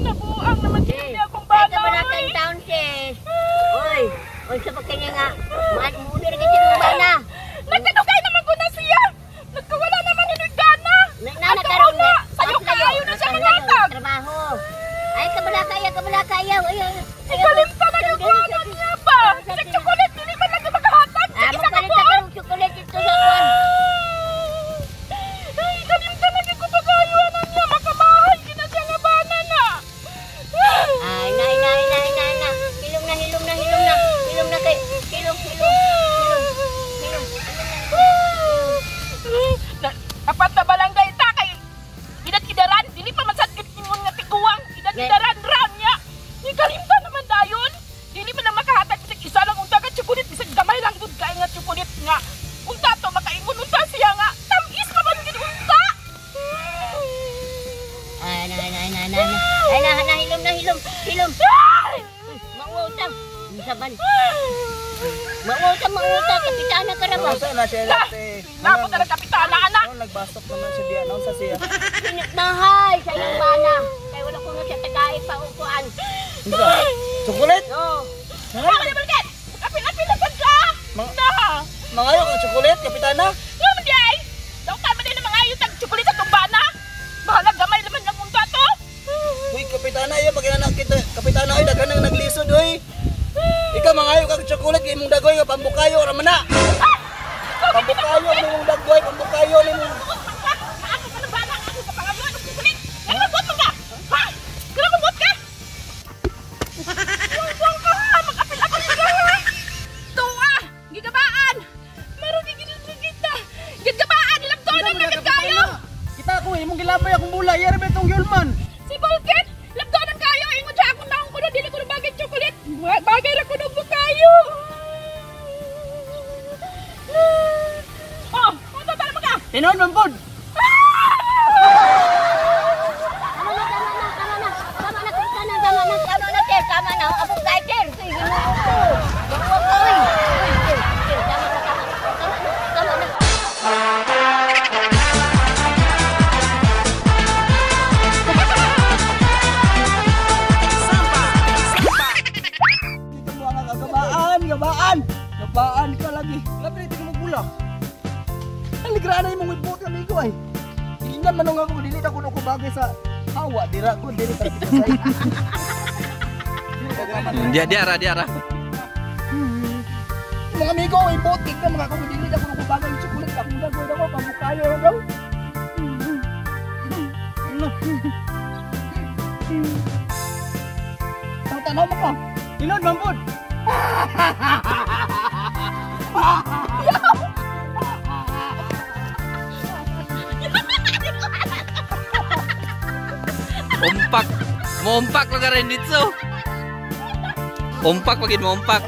Nabuang naman siya akong Ay, bana. kabalakan taon, sis. Uy, unsa pa kanya nga? Maano ra gid imong bana. Nagkadugay naman ko na siya. Nagkawala naman ni gana. Nana karon na. Sayo kaayo na siya mangatag. Trabaho. Ay, kabalaka ayaw, kabalaka ayaw. Ayaw. Ikalimta na yung kuwanan niya ba? Sa chocolate, dili man lang makahatag. Ah, Sa isa ka magpalit buwan. ka karong chocolate dito sa kuan. Ay, kalimta na gyud ko pagayuanan niya. Makamahay gid na siya nga bana na. Ay, na, na, na, na, na. Hilom na, hilom na, hilom na. Hilom na kay. Hilom, hilom, hilom. Hilom. Na, apat na balangay ta kay idat-idaran, dili pa man sad gid ingon nga tiguang, idat-idaran ra niya. Ni kalimta naman dayon. Dili man lang makahatag bisag isa lang unta ka chocolate, bisag gamay lang gud kay nga chocolate nga. Unta to makaingon unta siya nga tamis pa man gid unta. Ay, na, na, na, na, na. Ay, na, na, hilom na, hilom, hilom. Ay! Mauwaw ta. Unsa man? Mauwaw ta, mauwaw ta. Kapitana ka ra ba? Unsa na siya ate? Napot na lang kapitana anak. Ano nagbasok naman siya diyan? Unsa siya? Pinagmahay sa iyang bana. Kay wala ko na siya tagay pa upuan. Unsa? Chocolate? No. Ha? Ako ni Bulket. Apil-apil na sad ka. Mga- Na. Mangayo ka chocolate, kapitana? Nga man di ay. Daw tama din ang mga ayutag chocolate at tumbana. Bahala gamay naman lang unta to. Uy, kapitana, iyo pag kita. Kapitana ay daghan nang naglisod oy. Ikaw mangayo ka chocolate kay imong dagoy nga pambukayo ra man na. Pambukayo nimong dagoy, pambukayo nimong. Ako ka na bana, ako ka pangayo ng chocolate. Nga mabuot man ka. Ha? Kaya mabuot ka? Buang ka ha, mag-apil-apil ka ha. Tuwa, gigabaan. Maroon gigilid kita. Gigabaan, nilabdonan na gid kayo. Kita ko imong gilabay akong bula, yari ba itong yulman? Si Bulket, labdonan kayo. Ingon siya akong naong kuno, dili ko na bagay chocolate. Bagay ra kuno ko kayo. Oh, unsa ta naman ka? Tinuod man pod. Tama na, tama na, tama na. Tama na, kapitana, tama na, tama na, sir. Tama na. Abot kay sir. Sige, ginoo ko. Mauwaw ka, uy. Uy, sir, sir, tama na, tama na. Tama na, tama na. Dito mo ang gabaan, gabaan. Gabaan ka lagi. Labi dito mo bula. Aligrana imong ibot amigo ay. Tingnan man ako dili ta kuno ko bagay sa hawa dira ko dili ta kita say. Dia dia ara dia ara. Mga amigo ay bot tignan mga ako dili ta kuno ko bagay sa chocolate akong dagoy ako pamukayo daw. Tanaw mo ka. Tinuod man pod. Umpak. Moumpak lang rin dito. Umpak pagin mo umpak.